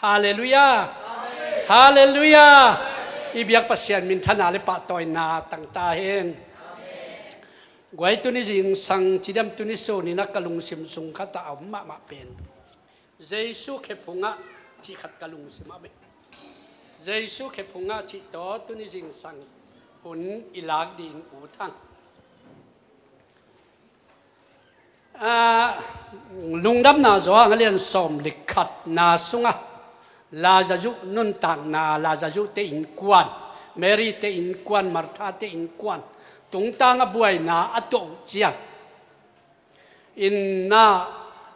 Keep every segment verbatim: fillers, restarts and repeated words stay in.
Halleluiah. Halleluiah. I biak Pasian minthanna le pahtawina tangta hen. Guai, tuni zingsang cidiam tuni suninah ka lungsim sung khatah a om mahmah pen Jesu khephungah cih khat ka lungsimah beh. Jesu khephungah cih tawh tuni zingsang hun i lak ding uh thang. Ah, Lungdamna Johan a lian sawm le khatna sungah Lazarus nuntakna, Lazarus te innkuan, Mary te innkuan, Martha te innkuan tungtang a buaina a tuah uh ciang inna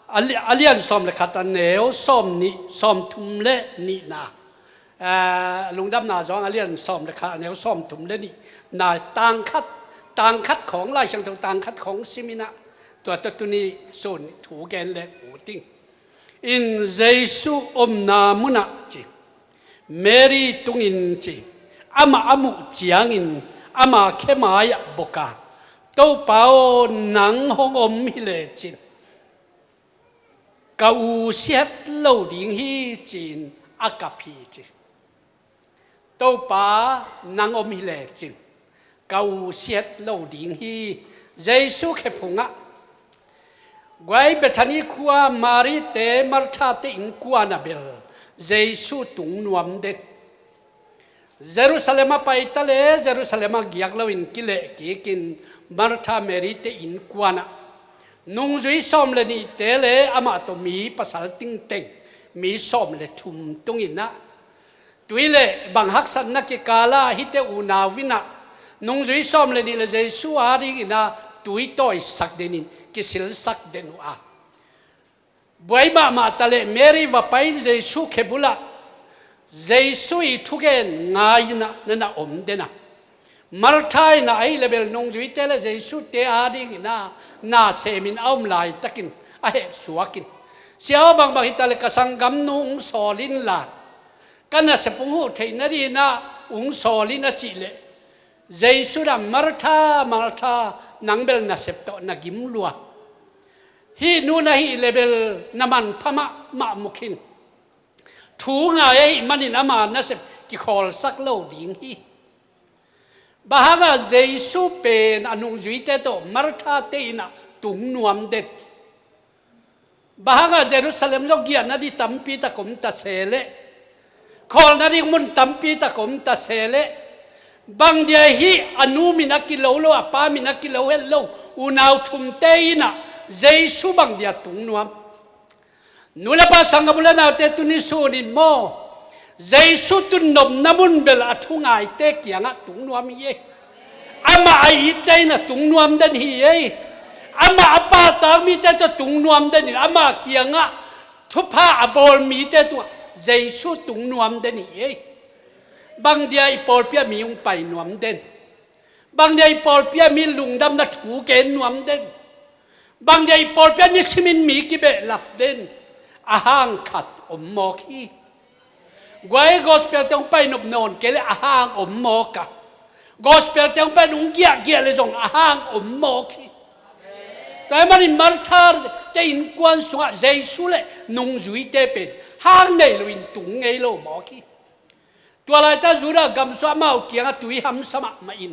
a li-, a lian sawm le khat a neu sawm nih, sawm thum le nihna. Eh, Lungdamna Johan a lian sawm le khat a neu sawm thum le nihna tang khat, tang khat khawng, Lai Siangtho tang khat khawng siminah tua tawh tuni sun thu gen le uh ting. In Jesu omna munah ci, Mary tungin ci, amah a muh ciangin ama khe mai-ah bok a, Topa aw, nang hong om hi lecin ka u siat lo ding hi, ci-in a kap hi ci. Topa, nang om hi lecin ka u siat lo ding hi. Jesu khephungah. Guai, Bethany khua Mary te Martha te innkuan a bel Jesu tung nuam den. Jerusalem a paita le Jerusalem a giak loin kileh kikin Martha Mary te innkuanah nungzui sawm le nihte le amah tawh mi pasal tingteng mi sawm le thum tunginah tui le bang haksatna kikala hite unau inah nungzui sawm le nih le Jesu a dinginah tui tawisak denin kisilsak den uh a, buai mahmah ta le Mary va pai-in Jesu khebulah Jesu i thugen ngai-inah na na om den a. Martha inah ahi le bel nungzuite le Jesu te a dinginah na semin a om laitakin a heh suakin, Sia aw, bangbang hita le ka sanggamnu ung sawl inla ka nasep ung huh theih nadinah ung sawl in, a cih leh Jesu inah, Martha, Martha, nang bel nasep tawh na gim lua. Hih nu na hih le bel na manpha mahmah mu khin. Thu ngai ahih manin ama nasep kikhawlsak lo ding hi. Bang hangah Jesu pen a nungzuite tawh Martha te innah tung nuam den? Bang hangah Jerusalem zong giahna ding tampi tak om ta se leh, khawlna ding mun tampi tak om ta se leh, bang dia hih a nu min a kilo lo, a pa min a kilo het lo unau thumte innah Jesu bang dia tung nuam? Nu le pa, sanggam u le naute, tuni sunin maw, Jesu tun nopna mun bel a thu ngaite kiangah tung nuam hi ei. Amah a itte innah tung nuam den hi ei. Amah a pahtak mite tawh tung nuam den in, amah kiangah thupha a bawl mite tungah Jesu tung nuam den hi ei. Bang dia i pawlpi ah mi hong pai nuam den? Bang dia i pawlpi ah mi lungdamna thu gen nuam den? Bang dia i pawlpi ah nisimin mi kibehlap den? A hang khat om mawk hi. Guai, gospel te hong pai nop nawn kei leh a hang om mawk a, gospel te hong pai nung giahgiah le zong a hang om mawk hi. Tua ahih manin Martha te innkuan sungah Jesu le nungzuite pen hang nei loin tung ngei lo mawk hi. Tua laita Judah gamsung amau kiangah tui hamsa mahmah in,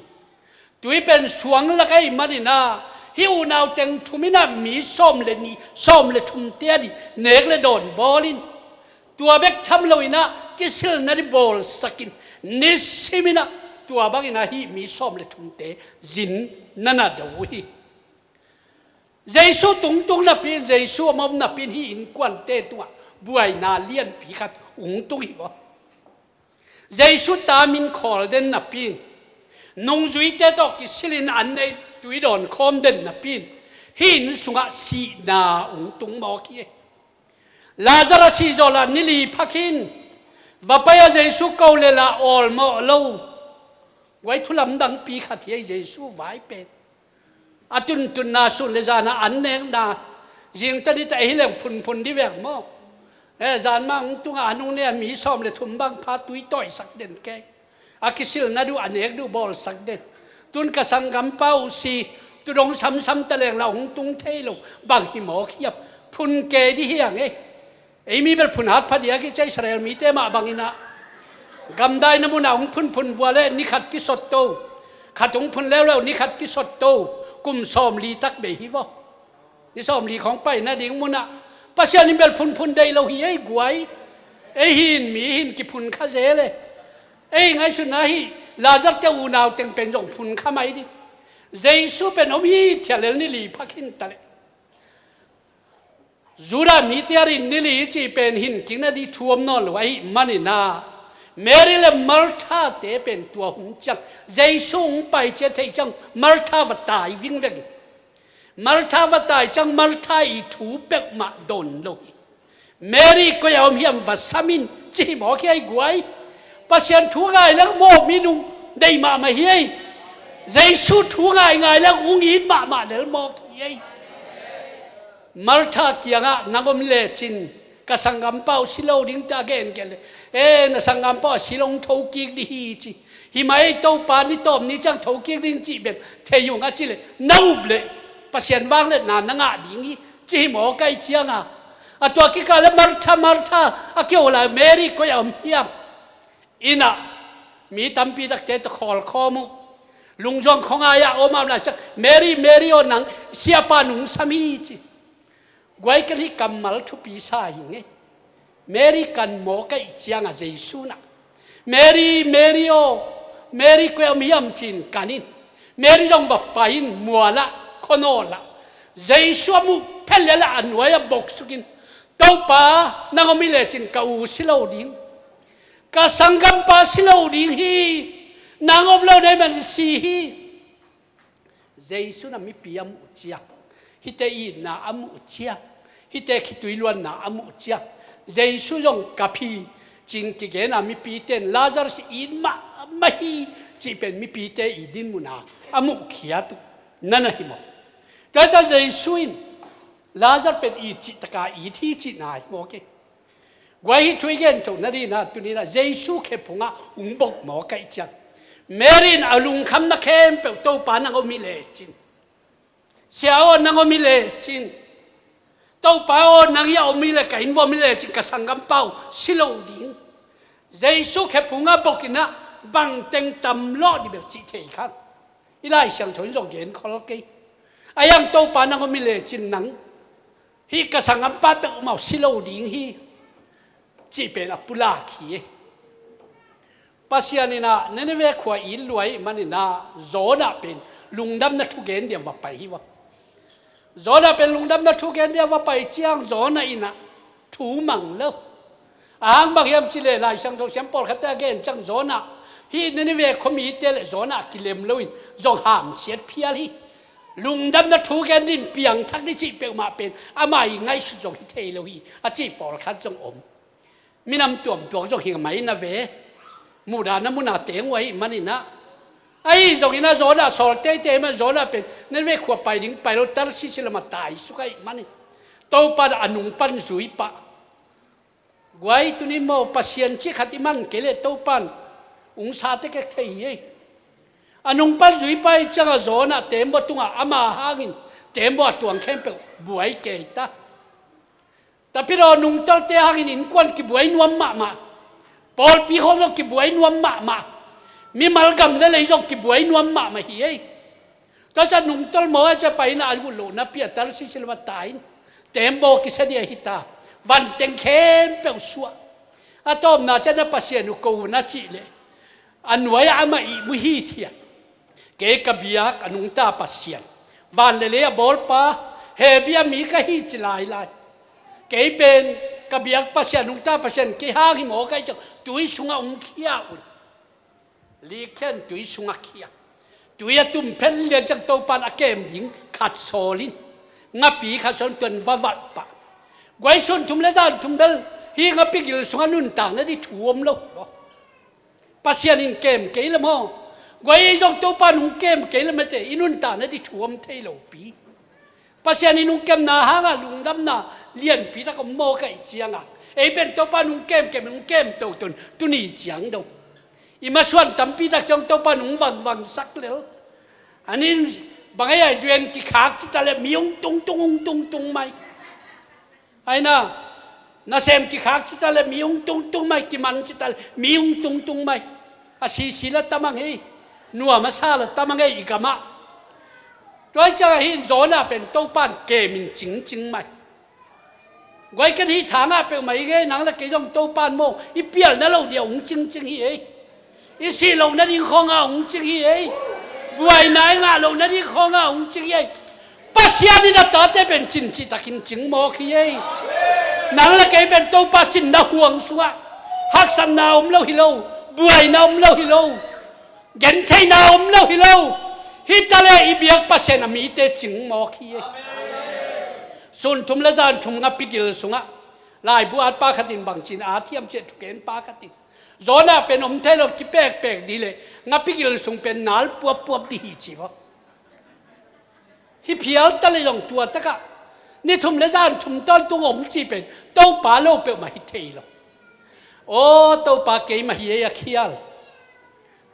tui pen suang lak ahih manin ah, hih unau teng thum innah mi sawm le nih, sawm le thumte a ding nek le dawn bawl in, tua bek tham loinah kisilna ding bawlsak in, nisiminah tua banginah hih mi sawm le thumte zin na na do uh hi. Jesu tungtung napi in, Jesu a om napi in hih innkuante tungah buaina lianpi khat ungtung hi maw? Jesu ta min khawl den napi in, nungzuite tawh kisilin an nei tui dawn khawm den napi in, hih inn sungah sihna ungtung mawk hi. Lazarus sih zawlah ni li pha khin, va pai-a Jesu ko le lah awlmawh lo. Guai, thu lamdangpi khat hi ei, Jesu vai pen. A tuntunna, sun le zana an nekna, zingta nitah hi leng phunphun dih veng maw? Eh, zan mah hong tungah an hong ne-a mi sawm le thum bang pha tui tawisak den kei. A kisilna duh, a nek duh bawlsak den. Tun ka sanggampa uh si, tu dong samsam ta leng lah hong tung thei lo, bang hi mawk hiam? Phun kei dih hiang ei. Ei mi bel phun hat phadiak hi cia, Israel mite mah bangin ah gamdaina munah hong phunphun vua le ni khat kisot to, khat hong phun leuleu ni khat kisot to, kum sawmli tak bei hi vaw. Ni sawmli khawng paina ding munah Pasian in bel phunphun deih lo hi ei guai. Ei hin mi hin kiphun kha zel e. Ei ngaihsutna hi, Lazar te unau teng pen zong phun kha mai ding. Jesu pen om hi thialel ni li phak hin ta leh. Judah mite a rin ni li cih pen hin kingna dih thu om nawn lo ahih manin ah, Mary le Martha te pen tua hong ciang, Jesu hong pai ciat theih ciang Martha va tai vingveng in. Martha va tai ciang Martha i thu peuhmah dawn lo hi. Mary koi a om hiam va sam in ci hi mawk hi ei guai. Pasian thu ngai leng mawh minung nei mahmah hi ei. Jesu thu ngaingai leng hong it mahmah lel mawk hi ei. Martha kiangah nang om lecin ka sanggampa uh si lo ding ta gengen le, e, na sanggampa uh a si lo hong thokik dih hi ci. Hi mah ei Topa, ni tawm ni ciang thokik ding cih bel thei ung a ci le, na up le Pasian vangliatna na ngah ding hi ci hi mawk ei cianga, a tua kikal le Martha, Martha a kiho lai Mary koi a om hiam? Inn ah mi tampi takte tawh khawl khawm uh. Lungzuang khuangai ah om a om lai ciang Mary, Mary aw, nang siapa nung sam hi ci. Guai, ken hih kammal thupi sa hi ngei. Mary kan mawk ahih cianga Jesu nah, Mary, Mary aw, Mary koi a om hiam ci-in kan in. Mary zong va pai in, mual ah, khuanawl ah. Jesu a muh phet leh a nuai ah boksukin, Topa, nang om hi lecin ka u si lo ding, ka sanggampa si lo ding hi. Nang om lo na hih manin si hi. Jesu in a mipi a muh ciang, hihte itna a muh ciang, hihte khitui luanna a muh ciang, Jesu zong kap hi ci-in kigen a, mipite in Lazarus it mahmah hi cih pen mipite i dinmun a a muhkhiat uh na na hi maw? Tua ciang Jesu in Lazarus pen it cih taka it hi cihna hi maw kei? Guai, hih thu i gen toh nading ah, tuni-in ah Jesu khephungah hong bok mawk ahih ciang, Mary in a lungkhamna khempeuh, Topa, nang om hi lecin, Sia aw, nang om hi lecin, Topa aw, nang hih a om hi leh, ka inn vuah om hi lecin ka sanggampa uh si lo ding. Jesu khephungah bokin ah bangteng tam lawh dih bel cih thei kha. I Lai Siangtho in zong gen khol kei. A hiang, Topa, nang om hi lecin nang hih ka sanggampa peuhmah uh si lo ding hi, cih pen a pulak hi. Pasian in ah Nineveh khua it lua ahih manin ah Jonah pen lungdamna thugen dia va pai hi va. Jonah pen lungdamna thugen dia va pai ciang Jonah in ah thu mang lo. A hang bang hiam cih leh Lai Siangtho siam pawlkhatte a gen ciang Jonah, hih Nineveh khuamite le Jonah kilem loin zong hamsiat phial hi. Lungdamna thugen ding, piangthak ding cih peuhmah pen ama i ngaihsut zong hi thei lo hi, a cih pawlkhat zong om. Minam tuamtuam zong hi mai na ve. Muhdahna munah teng uh ahih manin ah. Ahi zongin ah Jonah sawl teitei ahih manin Jonah pen Nineveh khua pai ding pai lo, Tarshish lamah taisuk ahih manin Topa in a nung pan zui pah. Guai, tuni-in maw Pasian cih khat i man kei leh Topa in hong sa tektek thei hi ei. A nung pan zui pah ahih ciangah Jonah teembaw tungah ama hangin teembaw a tuang khempeuh buai kei ta. Tapidaw nungtalte hangin innkuan kibuai nuam mahmah. Pawlpi khawng zong kibuai nuam mahmah. Mimal gam le lei zong kibuai nuam mahmah hi ei. Tua ciang nungtol maw a cia pai in ah a ut lohna pi a Tarshish lamah tai in teembaw kisa dia hi ta. Vanteng khempeuh suah. A tawpna ciang a Pasian uh ko un a cih leh a nuai-ah amah ihmu hithiat. Kei ka biak a nungta Pasian, van le lei a bawlpa, Hebru mi ka hi ci lailai. Kei pen ka biak Pasian, nungta Pasian, kei hang hi mawk ahih ciang tui sungah hong khia un. Likkhian tui sungah khia. Tui a tum phet lian ciang Topa in a kem ding khat sawl in, ngapi khat sawl in, tua in va valh pah. Guai, sun thum le zan thum bel hih ngapi gil sungah nuntak nading thu om lo hi maw? Pasian in kem kei leh maw? Guai, ei zong Topa in hong kem kei leh mate i nuntak nading thu om thei lopi. Pasian in hong kemna hangah lungdamna lianpi tak om mawk ahih ciangah, ei pen Topa in hong kemkem, hong kem toto in tuni ciang dong i masuan tampi tak ciang Topa in hong vangvangsak lel. A nin bang ei a, U N kikhak ci ta leh mi hong tungtung, hong tungtung mai. Aina, Nasem kikhak cita le mi hong tungtung mai, kiman cita le mi hong tungtung mai. A sisi la tamang hei, nuam a sa la tamang hei i gamah. Tua hi ciang ahi in Jonah pen Topan kemin cingcing mai. Guai, ken hih thangah peuhmah i ngei, nang le kei zong Topan maw, i pialna lo dia hong cingcing hi ei. I sih loh nading khawngah hong cing hi ei. Buaina i ngah loh nading khawngah hong cing hi ei. Pasian in a tate pen cin cihtakin cing mawk hi ei. Nang le kei pen Topa cinna huang sungah haksatna om lo hi lo, buaina om lo hi lo, gentheihna om lo hi lo. Hi ta le i biak Pasian a mite cing mawk hi ei. Sun thum le zan thum ngapi gil sungah laibu atpa khatin bangcin a thiam ciah thugenpa khatin, Jonah pen om thei lo kipekpek dih le ngapi gil sung pen nal puappuap dih hi ci maw. Hi phial ta le zong tua takah ni thum le zan thum tawntung om ci pen Topa lo peuhmah hi thei lo. Aw Topa, keimah hi ei a khial.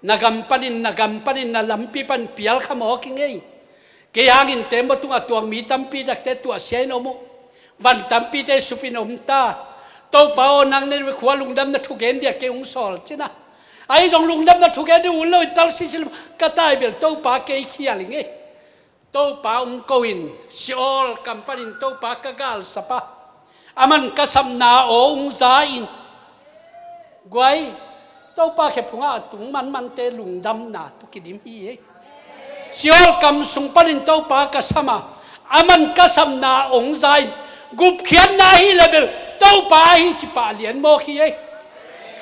Na gam panin, na gam panin, na lampi pan pial kha mawk i ngei. Kei hangin tembaw tungah tuang mi tampi takte tuahsia in om uh. Van tampite supin om ta. Topa aw, nang Ninevi khua lungdamna thugen dia kei hong sawl cina. Ahi zong lungdamna thugen ding ut lo in Tarshish lam ka tai bel Topa kei khial i ngei. Topa hong ko in, Sheol kam panin Topa ka galsap a, aman ka sapna aw hong za in. Guai, Topa khe phungah a tung manmante lungdamna tawh kidim hi ei. Sheol kam sung panin Topa ka sam a, aman ka sapna hong za in. Gupkhiatna hi le bel Topa ahi ci pah lian mawk hi ei.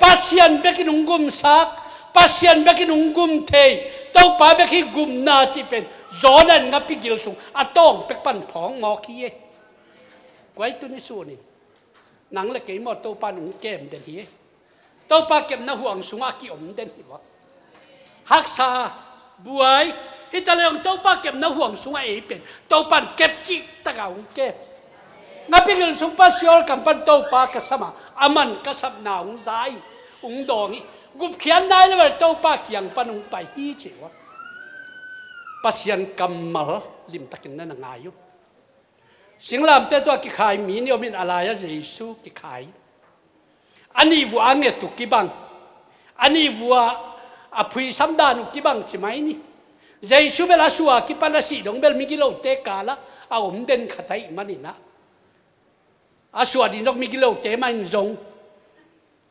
Pasian bekin hong gumsak, Pasian bekin hong gum thei, Topa bek hi gupna cih pen Jonah in ngapi gil sung a tawng pek pan phawng mawk hi ei. Guai, tuni sunin nang le kei maw Topa in hong kem den hi ei. Topa kepna huang sungah a kiom den hi maw. Haksa, buai, hi ta le hong Topa kepna huang sungah ei pen Topa in kep cih takah hong kem. Ngapi gil sung pan Sheol kam pan Topa ka sam a, aman ka sapna hong za in, hong dawng hi. Gupkhiatna hi le bel Topa kiang pan hong pai hi ci maw. Pasian kammal limtakin na na ngai uh. Singlamteh tungah kikhai mi nih om in, a lai-ah Jesu kikhai. A nih vuah a nget uh kibang, a nih vuah a phuisam dan uh kibang ci mai ni. Jesu bel a suah a kipan a sih dong bel migilote kalah a om den khat ahih manin ah, a suah ding zong migilote mah in zong,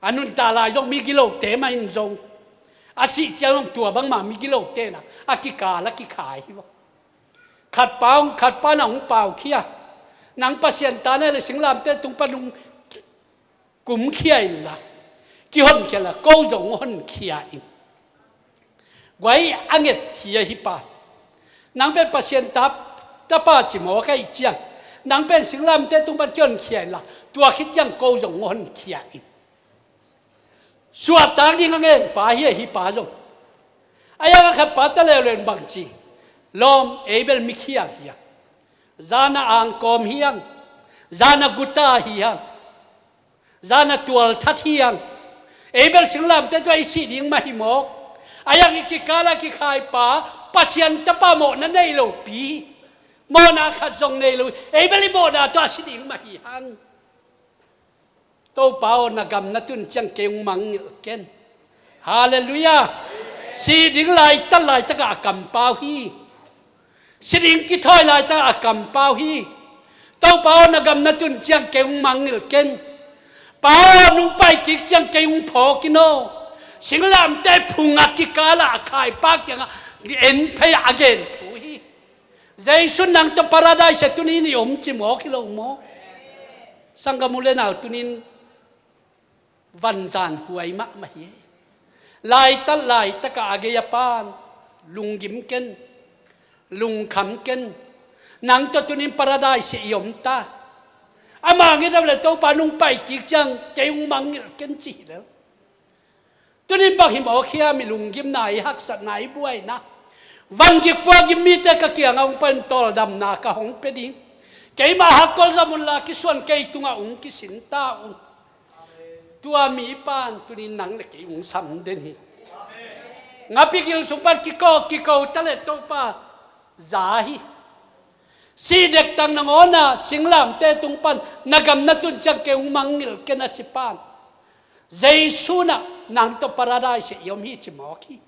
a nuntak lai zong migilote mah in zong, a sih ciang zong tua bangmah migilote in ah a kikal a kikhai hi maw. Khatpa hong, khatpa in ah hong paukhia. Nang Pasian ta na hih leh singlamteh tung pan hong kumkhia inla, kihonkhia inla, ko zong hong honkhia in. Guai, a nget hi a, hih pa. Nang pen Pasian ta, tapa ci mawk ahih ciang, nang pen singlamteh tung pan kihonkhia inla, tua khit ciang ko zong hong honkhia in. Suahtak ding a ngen pa hi a, hih pa zong. A yang a khat pa ta leuleu in bang ci, lawm, ei bel mikhial hi hang. Zan a angkawm hi hang. Zan a guta hi hang. Zan a tualthat hi hang. Ei bel singlamteh tungah i sih ding mah hi mawk. A yang i kikal a kikhai pa, Pasian tapa mawhna nei lopi, mawhna khat zong nei lo, ei bel i mawhna tungah si ding mah hi hang. Topa aw, na gam na tun ciang kei hong mangngilh ken. Halleluiah. Si ding laitat laitakah a kampau hi. Si ding kithawi laitakah a kampau hi. Topa aw, na gam na tun ciang kei hong mangngilh ken. Pa aw, nong pai kik ciang kei hong phawk in aw. Singlamteh phung a kikal ah a khaipa kiangah en phei a gen thu hi. Jesu in nang tawh Paradise ah tuni-in i om ci mawk hi lo maw. Sanggam u le nau, tuni-in vanzan huai mahmah hi. Laitat laitakah a gei a pan lunggim ken, lungkham ken. Nang tawh tuni-in Paradise ah i om ta. Ama nget a le Topa nong pai kik ciang kei hong mangngilh ken ci hi lel. Tuni-in bang hi mawk hiam, i lunggimna, i haksatna, i buaina? Van gik puak gim mite ka kiangah hong pan tawldamna ka hong pia ding. Keimah hakkol zom unla kisuan kei tungah hong kisin ta un. Tua mipa in tuni-in nang le kei hong sam den hi. Ngapi gil sung pan kiko, kiko ta le Topa za hi. Sih dektak nangawn a singlamteh tung pan na gam na tun ciang kei hong mangngilh ken a ci pan, Jesu in ah nang tawh paradise ah i om hi ci mawk hi.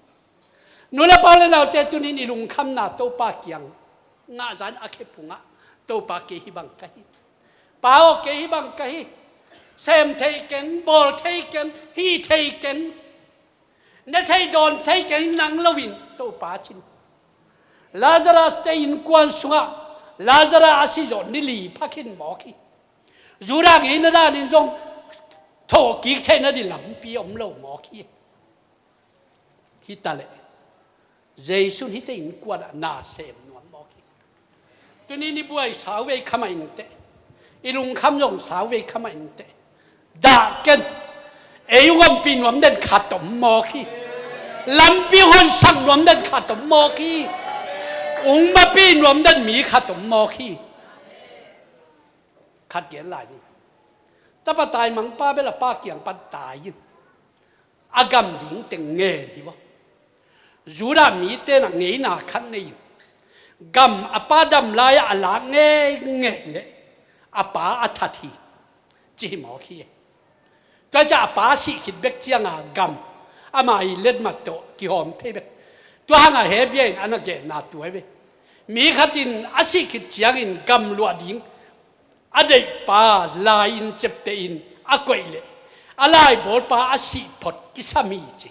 Nu le pa le naute, tuni-in i lungkhamna Topa kiang ngah zah in a khe pungah, Topa, kei hih bang ka hi. Pa aw, kei hih bang ka hi. Sem thei keng, bawl thei keng, hih thei keng, ne thei dawn thei keng, nang loin, Topa, ci-in. Lazarus-te innkuan sungah Lazarus a si zawh ni li pha khin mawk hi. Judah ngeina danin zong thawhkik theihna ding lampi om lo mawk hi. Hi ta leh, Jesu in hihte innkuan ah na sem nuam mawk hi. Tuni-in i buai sau vei kha mah inteh, i lungkham zong sau vei kha mah inteh, dah ken. Ei hong ompih nuam den khat om mawk hi. Lampi hong honsak nuam den khat om mawk hi. Hong mapih nuam den mi khat om mawk hi. Khat gen lai ni. Tapa taimangpa bel a pa kiang pan tai in, a gam ding teng ngen hi vaw. Judah mite in ah ngeina khat nei in, gam a pa dam lai-ah a lak ngeingei leh a pa a that hi, ci hi mawk hi. Tua ciah a pa a sih khit bek cianga gam ama ii letmat tawh kihawm phei bek. Tua hangah Hebru in a na genna tua hi ve. Mi khat in a sih khit ciangin gam luah ding a deihpa lai-in ciaptehin a koih leh, a laibawlpa a sih phot kisam hi, ci.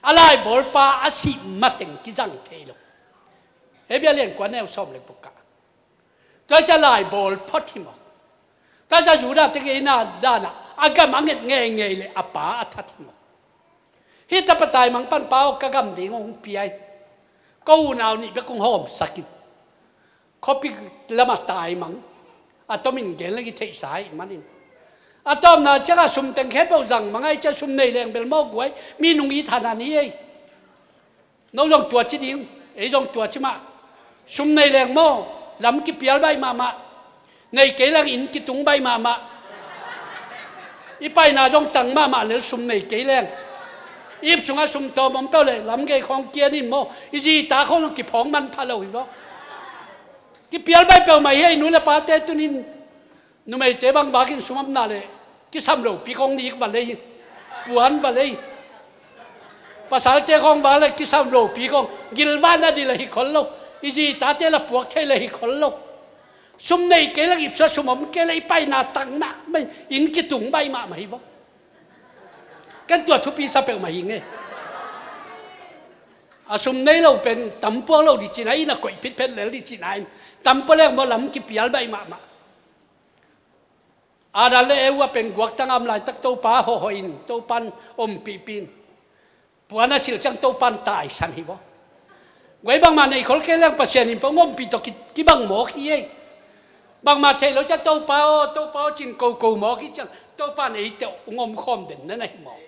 A laibawlpa a sih mateng kizang thei lo. Hebru a lian kua, neu sawm le kua ah. Tua ciah laibawl phot hi maw. Tua ciah Judah-te ngeina danah a gam a nget ngeingei leh a pa a that hi maw. Hih tapa taimang pan, pa aw, ka gam ding hong pia in. Ka unau nih bek hong hawmsak in. Khuapi lamah taimang. A tomin gen leng i theihsa ahih manin. A tawpna ciangah sum teng khempeuh zang mang ahih ciah sum nei leng bel maw guai, mi nung it hanhan hi ei. No zong tua ci ding, ei zong tua ci mah. Sum nei leng maw, lam kipial baih mahmah. Nei kei leng inn kitung baih mahmah. I paina zong tang mahmah lel, sum nei kei leng. Ip sungah sum tawm om peuh leh lamgei khawng kian in maw, i zi i ta khawng zong kiphawng manpha lo hi vaw. Kipial baih peuhmah hi ei, nu le pate, tuni-in. Numeite bang vakin sum omna leh kisam lopi khawng nik va lei hi. Puan va lei hi. Pasalte khawng vak leh kisam lopi khawng gilvahna ding leh hi khol lo. I zi i tate lah puak thei leh hi khol lo. Sum nei kei leng, ip sungah sum om kei leh i paina tang mahmah in, inn kitung baih mahmah hi vaw. Ken tua thupi sa peuhmah hi ing ei. A sum nei lo pen tam puak lo ding cihna, inn a koih phitphet lel ding cihna in, tam pua leng maw, lam kipial baih mahmah. Adam le Eva pen guaktang a om laitak Topa hawhhawh in, Topan ompihpih in. Puan a silh ciang Topan taisan hi vaw. Guai, bangmah nei khol kei leng Pasian in pong ompih tawh ki, kibang mawk hi ei. Bangmah theih loh ciang Topa aw, Topa aw ci-in koko mawk hi ciang, Topan eite hong omkhawm den na na hi maw.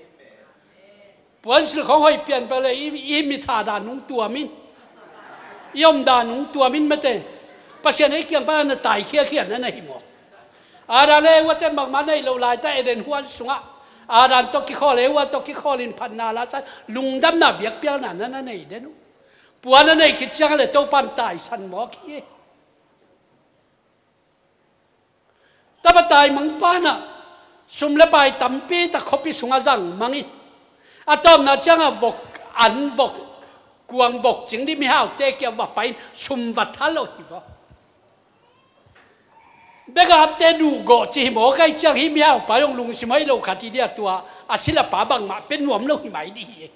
Puansilh khawng hoih pian peuh leh i, i mitha dan hong tuam in, i omdan hong tuam in mate. Pasian ei kiang pan a na taikhia khian na na hi maw. Adam le Eva-te bangmah nei loh laitak Eden huan sungah Adam tawh kikhawl, Eva tawh kikhawl in phatna la sa, lungdamna biakpiakna na na nei den uh. Puan a nei khit ciang leh Topan taisan mawk hi. Tapa taimang pan ah sum le pai tampi tak khuapi sungah zang mang in, a tawpna ciangah vok, an vok, kuang vok cing ding mihaute kiang va pai in sum va tha lo hi vaw. Begapte duhgawh ci hi maw, ka hih ciang hih mihaupa zong lungsim hoih lo khat hi ding a, tua a silapa bangmah pia nuam lo hi mai ding hi.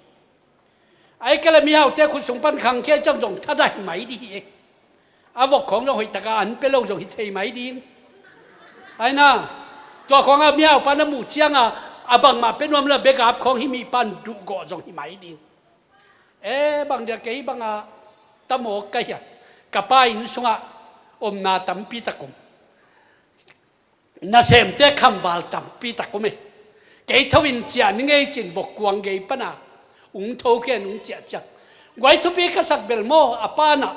Ahih kei leh mihaute khut sung pan khangkhia ciang zong thadah hi mai ding hi. A vok khawng zong hoih taka an pia lo zong hi thei mai ding. Ahi na, tua khawngah mihaupa na muh ciangah a bangmah pia nuam lo, begap khawng hih mipan duhgawh zong hi mai ding. E, bang dia kei bangah tamawk ka hia, ka pa inn sungah omna tampi tak om. Nasemte khamval tampi tak om e. Kei tho in ciah ni ngei ci-in vok kuang gei pana ung tho khen ung ciah ciang. Guai, thupi ka sak bel maw, a pa in ah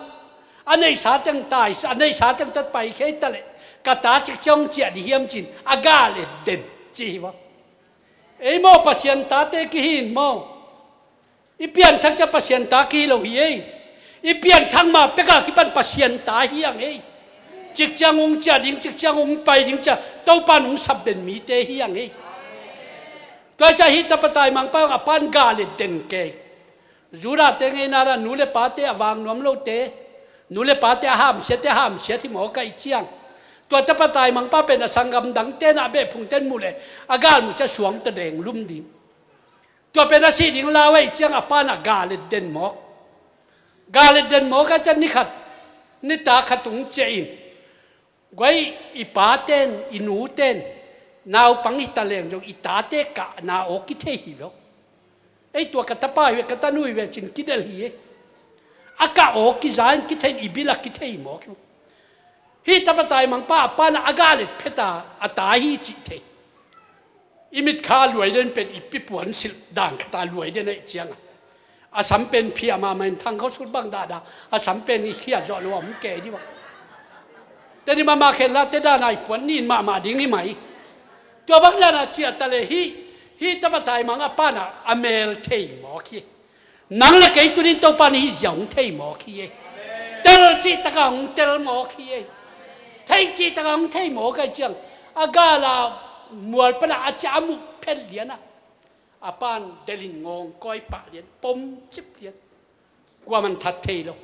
a neihsa teng tai, a neihsa teng tawh pai khei ta leh ka ta cikciang ciah ding hiam ci-in a gal et den ci hi vaw. Ei maw, Pasian tate kihi in maw. I pianthak ciang Pasian ta kihi lo hi ei. I pianthak ma pekah kipan Pasian ta hi ang ei. Cikciang hong ciah ding, cikciang hong pai ding ciah, Topa in hong sap den mite hi hang ei. Tua ciah hih tapa taimangpa hong a pan ga le den kei. Judate ngeina ah nu le pate a vang nuam lote, nu le pate a hamsiate a hamsiat hi mawk ahih ciang, tua tapa taimangpa pen a sanggam dangte na a behphungte in mu le a gal mu ciah suang tawh deng lum ding. Tua pen a sih ding lau ahih ciang a pan a ga le den mawk. Ga le den mawk a ciah ni khat, ni ta khat hong ciah in, guai, i paten, i nuten, naupang hi ta leng zong i tate kahna aw kithei hi lo. Ei, tua ka tapa hi ve, ka tanu hi ve ci-in kidelh hi ei. A kah aw kiza in kithei in i bil ah kithei mawk hi. Hih tapa taimangpa a pan a ga let phet a, a ta hi cih thei. I mitkha luai den pen i pi puan silh dan khat a luai den ahih ciang a, a sam pen phiah mahmah in thang khua sut bang dahdah, a sam pen i khiat zawh lo a om kei dih bang. Te dih mahmah khen la te dan a i puan nin mahmah ding hi mai. Tua bang dan a ciah ta le hih, hih tapa taimang a pan a, a mel thei mawk hi. Nang le kei tuni in Topa in hih zia hong thei mawk hi ei. Tel cih tak a hong tel mawk hi ei. Thei cih tak a hong thei mawk ahih ciang, a gal a mual pan a a ciah a muh phet lian a, a pan delh in ngawng kawi pah lian, pom cip lian. Kuaman that thei lo.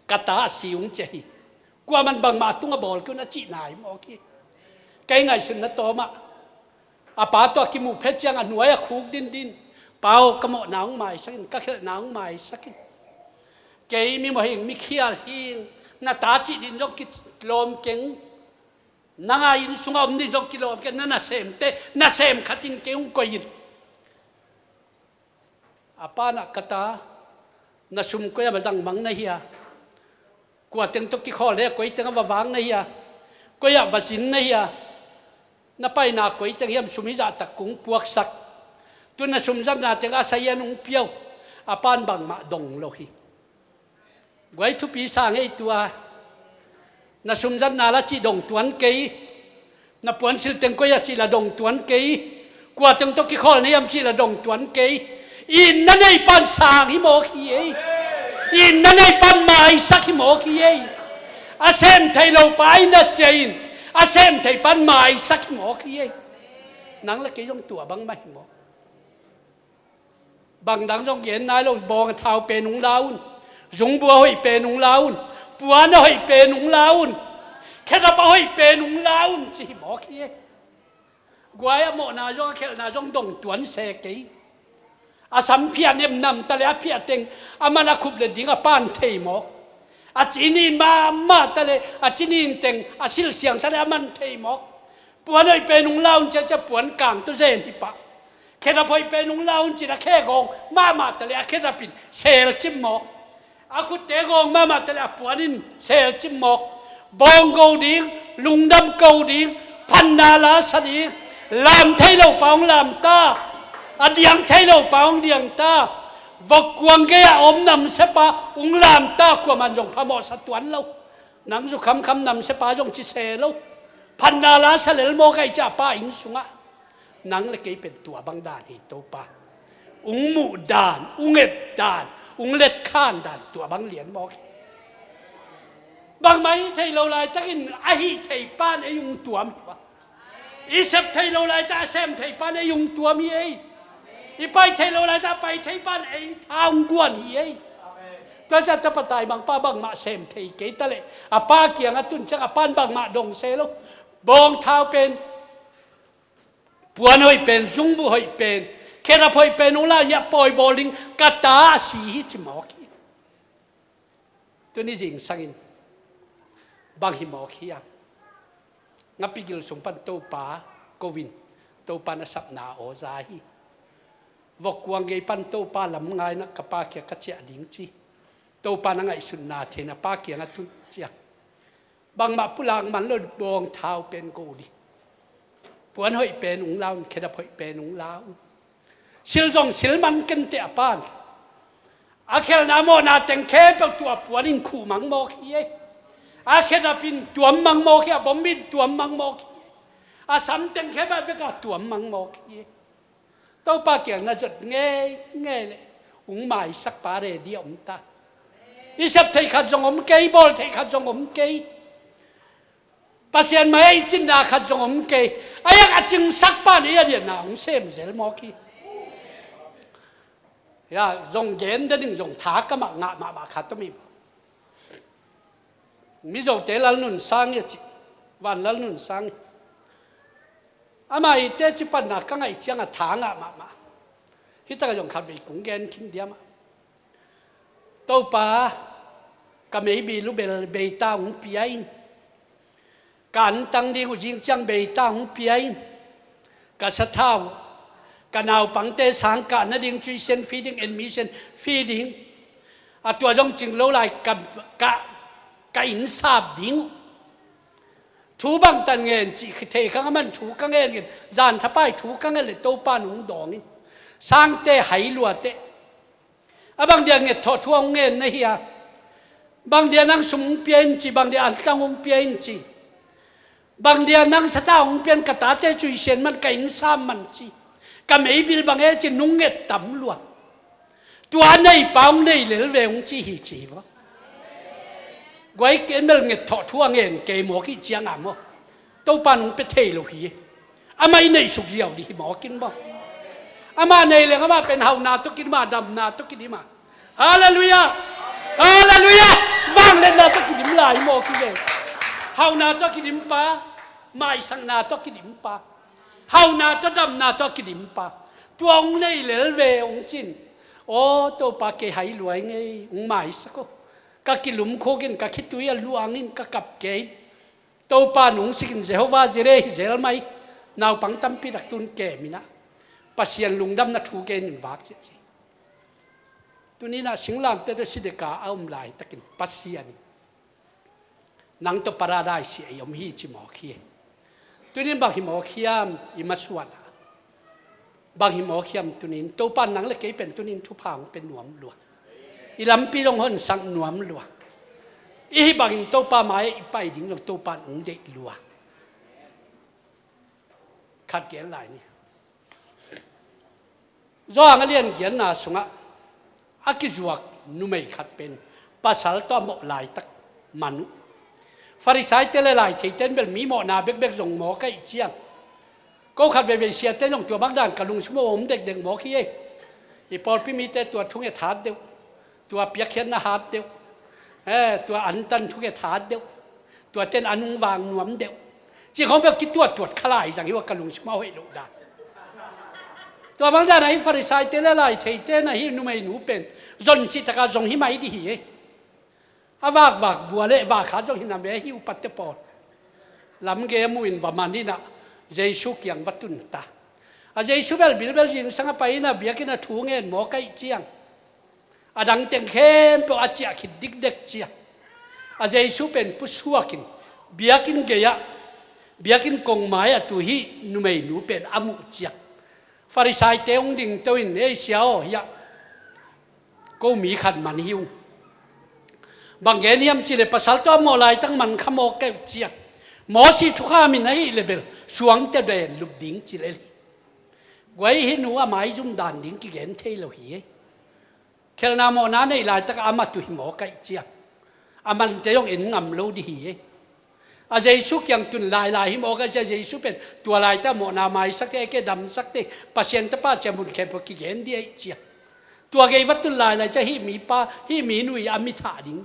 Ka ta a si hong ciah hi. Kuaman bangmah a tung a bawl kei un a cih nai mawk hi. Kei ngaihsutna tawm ah, a pa tawh a kimuh phet ciang a nuai a khuk dindin, "Pa aw, ka mawhna hong maisak in, ka khelhna hong maisak in. Kei mi mawh hing, mi khial hing, na ta cih ding zong kilawm keng. Nang a inn sungah om ding zong kilawm keng, na nasemte, nasem khat in kei hong koih in." A pan a, "Ka ta, na sum koi ah va zang mang na hia? Kua teng tawh kikhawl na hia? Koi teng ah va vak na hia? Koi ah va zin na hia? Na paina koi teng hiam? Sum hizah tak kong puaksak. Tu na sum zatna teng ah sazian hong pia uh." A pan bangmah dong lo hi. Guai, thupi sa ngei tua. Na sum zatna la cih dong tuan kei. Na puansilh teng koi ah cih la dong tuan kei. Kua teng tawh kikhawl na hiam cih la dong tuan kei. Itna nei pan sang hi mawk hi ei. Itna nei pan maisak hi mawk hi ei. A sem thei lo pa in a ciah in, a sem thei pan maisak hi mawk hi ei. Nang le kei zong tua bangmah hi mawk. Bang dang zong gen nai lo, bawng a thau pen hong la un, zungbu a hoih pen hong la un, puan a hoih pen hong la un, khedap a hoih pen hong la un ci hi mawk hi ei. Guai, a mawhna zong a khelhna zong dong tuan se kei. A sam phiah nemnam ta le a phiah teng a man a khup le ding a pan thei mawk. A ci nin mahmah ta le a ci nin teng a silh siangsa le a man thei mawk. Puan hoih pen hong la un ci a, ci a puan kang tawh zen hi pah. Khedap hoih pen hong la un ci a, khegawng mahmah ta le a khedap in sel cim mawk. A khutte gawng mahmah ta le a puan in sel cim mawk. Bawng go ding, lungdam ko ding, phatna la sa ding. Lam thei lo pa hong lam ta. A diang thei lo pa hong diang ta. Vok kuang gei a om namsia pa hong lam ta. Kuaman zong phamawh sa tuan lo. Nang zukhamkham namsia pa zong ci se lo. Phatna la sa lel mawk ahih ciang a pa inn sungah. Nang le kei pen tua bang dan hi, Topa. Ung muh dan, ung et dan, ung letkhan dan, tua bang lian mawk hi. Bangmah hih thei lo laitakin a hih thei pan ei ung tuam hi. I sep thei lo laitak a sem thei pan ei ung tuam hi ei. I pai thei lo laitak a pai thei pan ei tha ung guan hi ei. Tua ciang tapa taimangpa bangmah sem thei kei ta leh a pa kiang a tun ciang a pan bangmah dong se lo. Bawng thau pen, puan hoih pen, zungbu hoih pen, khedap hoih pen hong la, hia pawi bawl ding ka ta a si hi ci mawk hi. Tuni zingsangin bang hi mawk hiam? Ngapi gil sung pan Topa ko in, Topa na sapna aw za hi. Vok kuang gei pan Topa lam ngaina ka pa kiang ka ciah ding ci. Topa na ngaihsutna thei na pa kiang a tun ciang. Bangmah pulak man lo, bawng thau pen go dih. Puan hoih pen ung la un, khedap hoih pen ung la un. Sil zong sil man kenteh a pan. A khelhna mawhna teng khempeuh tua puan in khuh mang mawk hi ei. A khedap in tuam mang mawk hi, a bom in tuam mang mawk hi ei. A sam teng khempeuh a bek a tuam mang mawk hi ei. Topa kiang na zot ngeingei leh ung maisak pa ready a om ta. I sep thei khat zong om kei, bawl thei khat zong om kei. Pasian mah ei cinna khat zong om kei. A yak a cingsak pan ei a lianna hong sem zel mawk hi. Ya, zong gen den ding zong tha ka mah ngah mahmah khat om hi. Mizote Lal Nun Sang hi a ci, Van Lal Nun Sang hi. Amah i teci panna ka ngaih ciangah tha ngah mahmah. Hi takah zong khat vei kong gen khin diam ah. Topa, ka meibil uh bel beita hong pia in. Ka antang ding uh zing ciang beita hong pia in. Ka sathau, ka naupangte sang kah nading tuition fee ding, admission fee ding. A tua zong cing lo lai ka, ka, ka inn sap ding uh. Thu bangtan ngen cih thei kha ngam a, thu ka ngen ngen, zan thapai thu ka ngen le Topa nung dawng in. Sangte hai lua teh. A bang dia nget thawh thu a hong ngen na hi a? Bang dia nang sum hong pia in ci, bang dia antang hong pia in ci. Bang dia nang sathau hong pia in, ka tate tuition man, ka inn sap man ci. Ka meibil bang e ci, nung nget tam lua. Tua neipa hong nei lel ve hong ci hi ci hi maw. Guai kei mel nget thawh thu a ngen kei mawk hi ciang a maw. Topa nung pia thei lo hi. Amah i neih suk ziau dih hi mawk in maw. Amah nei leng amah pen hauhna tawh kidim a, damna tawh kidim a. Halleluiah! Halleluiah! Vangliatna tawh kidim lai hi mawk hi ve. Hauhna tawh kidim pa, maisakna tawh kidim pa. Hauhna tawh damna tawh kidim pa. Tua hong nei lel ve hong cin. Aw Topa, kei hai lua ing ei, hong maisak aw. Ka kilumkhuk in, ka khitui a luang in, ka kap kei in. Topa nung sik in, Jehovah Jireh hi zel mah hi. Naupang tampi tak tun kem in ah, Pasian lungdamna thu gen in vak ziahziah. Tuni in ah singlamteh tawh sideka a om laitakin Pasian in nang tawh paradise ah i om hi ci mawk hi. Tuni in bang hi mawk hiam, i masuan ah? Bang hi mawk hiam tuni in? Topa in nang le kei pen tuni in thupha hong pia nuam lua. I lampi zong honsak nuam lua. I hih bangin Topa mai-ah i pai ding zong Topa in hong deih lua. Khat gen lai ni. Johan a lian giatna sungah a kizuak numei khat pen pasal tawh a mawh laitak man uh. Farisaite le laitheite in bel mi mawhna bekbek zong mawk ahih ciang, ko khat veivei siate in zong tua bang dan ka lungsim ah om dekdek mawk hi ei. I pawlpi mite tua thunget hat deuh, tua piakkhiatna hat deuh, eh, tua antan thunget hat deuh, tuate in a nungvang nuam deuh, cih khawng bek kituattuat kha lai zang hi uh a, ka lungsim ah hoih loh dan. Tua bang dan ahi Farisaite le laitheite in ahi numeinu pen zon cih takah zong hi mai dih hi ei. A vakvak vua le vakhat zong hi nam e, hi upate pawl. Lamgei a mu in va man in ah Jesu kiang va tun ta. A Jesu bel bilbel zingsang a pai in ah biakinn ah thu ngen mawk ahih ciang, a dang teng khempeuh a ciah khit dikdek ciang, a Jesu pen pusuak in biakinn gei-ah, biakinn kongmai-ah tu hih numeinu pen a muh ciang, Farisaite hong dingto in, "Ei sia aw, hiah ko mi khat man hi ung. Bang gen hiam cih leh pasal tawh a mawh laitak man kha mawk kei uh ciang, Moses thukham in ahih leh bel suangte den lup ding," ci lel hi. Guai, hih nu a maizum dan ding kigen thei lo hi ei. Khelhna mawhna neih laitak a ama tu hi mawk ahih ciang, a mante zong en ngam lo dih hi ei. A Jesu kiang tun lailai hi mawk ahih ciang, Jesu pen tua laitak mawhna maisak teh, ke damsak teh, Pasian Tapa ciang mun khempeuh kigen dih ahih ciang, tua gei va tun lailai ciang hih mipa, hih minu i a mi thah ding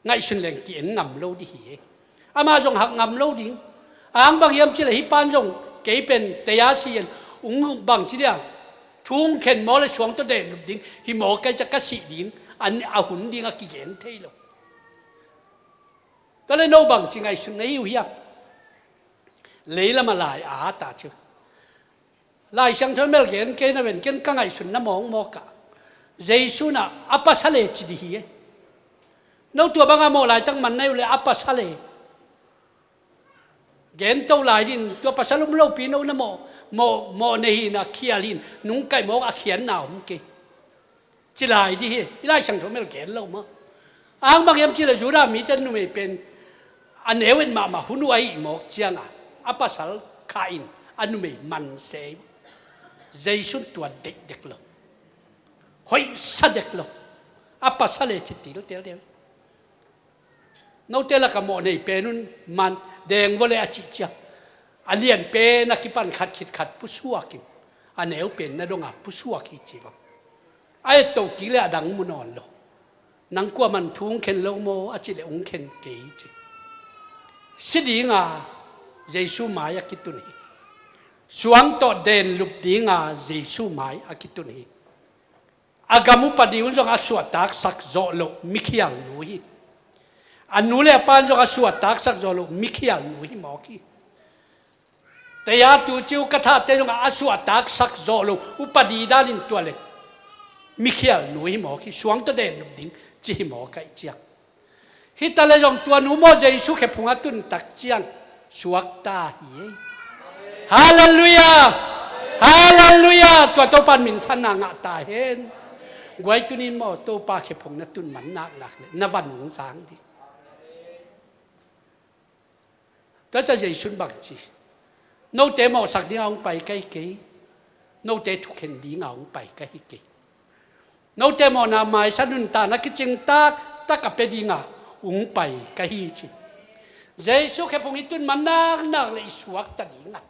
ngaihsun leng ki-en ngam lo dih hi ei. Amah zong hak ngam lo ding. Ang bang hiam cih leh hih pan zong kei pen tei a si in, ung bang ci diam, thu ung khen maw le suang tawh den lup ding hi mawk ahih ciang ka sih ding, a hun ding a kigen thei lo. Tua leh no bang ci ngaihsun na hi uh hiam? Leilam a lai a ta ci uh. Lai Siangtho mel gen kei na ven, ken ka ngaihsutna mawkmawk ah Jesu in a pasal e ci dih hi ei. No tua bang a mawh laitak man na hi uh leh a pasal e. Gen to lai dih in, tua pasal um lopi no na mawh, mawh, mawh nei hi in, a khial hi in, nungkaih mawk a khiatna om kei. Ci lai dih hi, i Lai Siangtho mel gen lo maw. Ang bang hiam cih leh Judah mite numei pen a neu et mahmah hun uh ahih mawk ciang a, a pasal khah in a numei man se hi. Jesu in tua deih dek lo. Hoihsa dek lo. A pasal e ci tiltel deuh. Note lakah mawh nei pen un man, deng vua le a cih ciang, a lian pen a kipan khat khit khat pusuak in, a neu pen na dong a pusuak hi ci bang. A etto kik le a dang mu nawn lo. Nang kuaman thu hong khen lo maw a cih le hong khen kei ci. Si dinga Jesu mai a kitun hi. Suang tawh denlup dinga Jesu mai a kitun hi. A gam upadi un zong a suahtaksak zawh loh mikhialnu hi. A nu le a pan zong a suahtaksak zawh loh mikhialnu hi mawk hi. Taya tu ciu ka thahte zong a suahtaksak zawh loh upadi danin tua le mikhialnu hi mawk hi. Suang tawh denlup ding ci hi mawk a i ciang. Hi ta le zong tua nu maw Jesu khe phung a tun tak ciang suakta hi ei. Halleluiah! Halleluiah! Tua Topan minthanna ngah ta hen. Guai tunin maw Topa khe phung na tun man naknak le na van hong sang ding. Tua ciang Jesu'n bang ci, note mawhsak dinga hong pai ka hi kei. Note thukhen dinga hong pai ka hi kei. Note mawhna maisan nuntakna kicing taktak a pia dinga hong pai ka hi ci. Jesu khe phung i tun man naknak le i suakta dinga,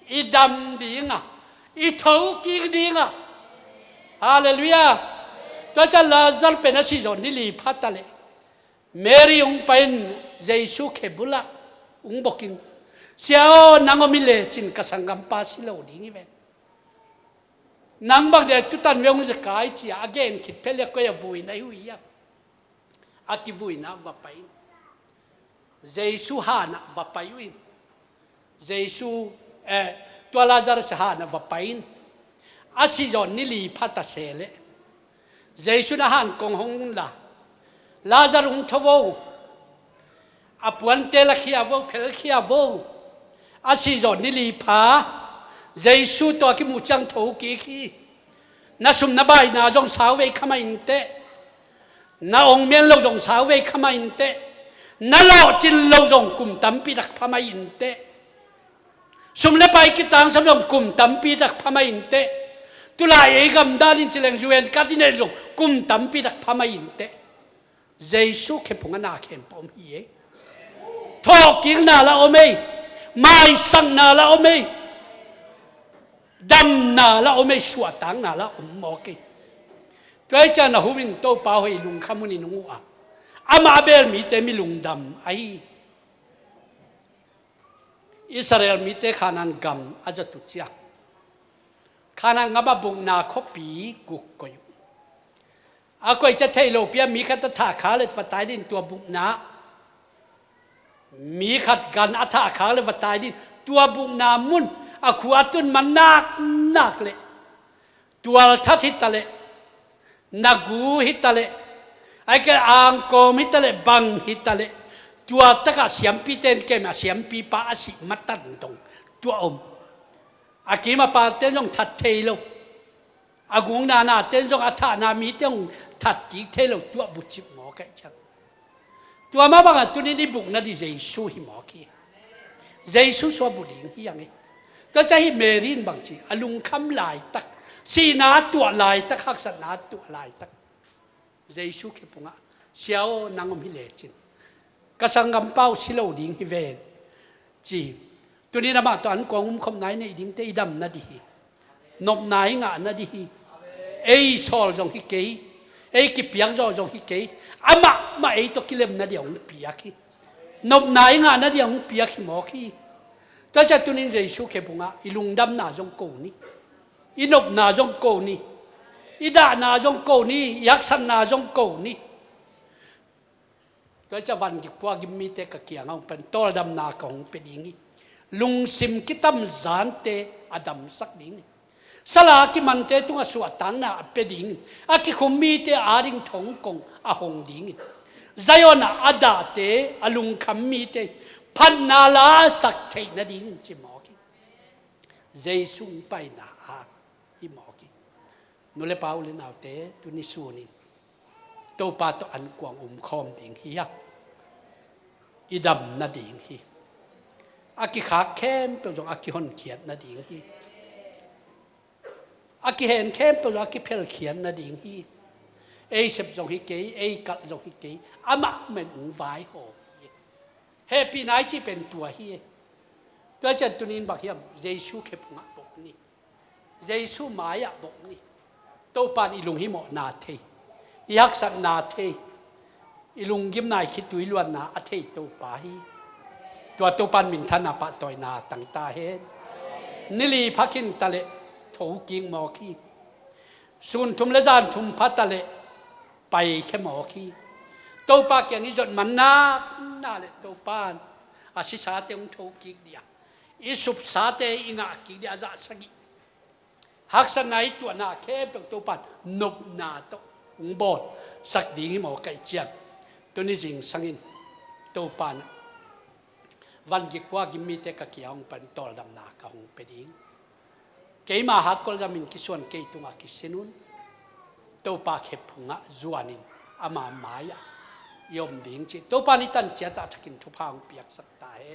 i dam dinga, i thokik dinga. Halleluiah! Tua ciang Lazar pen a sih zawh ni li pha ta le Mary hong pai in Jesu khe bulah hong bok in, Sia aw, nang om hi lecin ka sanggampa si lo ding hi ven. Nang bang dia tutan ve hong zekai ci-a a gen khit phelia koi a vui na hi uh hiam? A kivuina va pai in. Jesu hanah va pai uh in. Jesu, eh, tua Lazarus hanah va pai in. A sih zawh ni li pha ta se leh Jesu na han kong hong la, Lazarus hong tho vo. A puante la khia vo, phel khia vo. A sih zawh ni li pha. Jesu tawh a kimuh ciang thokik hi. Na sum na baina zong sau vei kha mah inteh. Na ong mian lo zong sau vei kha mah inteh. Na lawhcin lo zong kum tampi tak pha mah inteh. Sum le pai kitangsam zong kum tampi tak pha mah inteh. Tulai ei gamdal in ci leng U N card i neih zong kum tampi tak pha mah inteh. Jesu khe phung a na khempeuh om hi ei. Thawhkikna la om ei. Maisakna la om ei. Damna la om ei, suahtakna la om mawk ei. Tua hi ciang na hum in Topa hoih lungkham hun in hong uh a, amah a beel mite mi lungdam ahi. Israel mite Khanaan gam a zat uh ciang Khanaan gam a bukna khuapi guk koih uh. A koih ciang thei lopi a mi khat a thah khak le va tai ding tua bukna. Mi khat gan a thah khak le va tai ding tua bukna mun a khua a tun man naknak le tual that hi ta le, nagu hi ta le, ai ke angkawm hi ta le, bang hi ta le, tua takah siampite in kem a siampipa a sih matan dong tua om. A kim a pate zong that thei lo. A gukna nate zong a thahna mite hong that kik thei lo, tuah bucip mawk aih ciang. Tua mah bangah tunin i bukna ding Jesu hi mawk hi. Jesu suah buh ding hi ang e. Tua ciang hih Mary in bang ci, a lungkham laitak, sihna a tuah laitak, haksatna a tuah laitak. Jesu khe pungah, Sia aw, nang om hi lecin ka sanggampa uh si lo ding hi ven, ci. Tunin amah tawh an kuang umkhopna i neih dingte i damna ding hi. Nopna i ngahna ding hi. Ei sawl zong hi kei, ei kipiak zawh zong hi kei. Amah mah ei tawh kilemna ding a hong piak hi. Nopna i ngahna ding a hong piak hi mawk hi. Tua ciang tunin Jesu khe pungah i lungdamna zong ko ni. I nopna zong ko ni, i dahna zong ko ni, i haksatna zong ko ni. Tua ciang van gik pua gim mite ka kiangah hong pen tawldamna ka hong pia ding hi. Lungsim kitam zante a damsak ding hi. Sala a kimante tungah suahtakna a pia ding hi. A kikhum mite a ding thongkong a hong ding hi. Zion ah a dahte, a lungkham mite phatna la a sak theih nadingin ci mawk hi. Jesu hong paina a hi mawk hi. Nu le pa, u le naute, tuni sunin Topa tawh an kuang umkhawm ding hi a, i dam nading hi. A kikhak khempeuh zong a kihonkhiat nading hi. A kihen khempeuh zong a kiphelkhiat nading hi. Ei sep zong hi kei, ei kalh zong hi kei, amah men hong vaihawm hi. Hehpihna i cih pen tua hi. Tua ciang tuni-in bang hiam, Jesu khephungah bok ni. Jesu mai-ah bok ni. Topa in i lunghimawhna thei, i haksatna thei, i lunggimna, i khitui luanna a thei Topa hi. Tua Topa in minthanna pahtawina tang ta hen. Ni li phakhin ta leh thokik mawk hi. Sun thum le zan thum pha ta leh paikhia mawk hi. Topa kiang i zot man nakna le Topa in a sisate hong thokik ding a, i supsate i ngahkik ding a, zah sagih haksatna i tuahna khempeuh Topa in nopna tawh hong bawlsak ding hi mawk ahih ciang, tuni zingsang in Topa in van gik kua gim mite ka kiang hong pai in tawldamna ka hong pia ding. Keima hakkol zamin kisuan kei tungah kisin un. Topa khephungah zuanin ama mai-ah i om ding cih Topa in i tan ciat ah thakin thupha hong piaksak ta hen.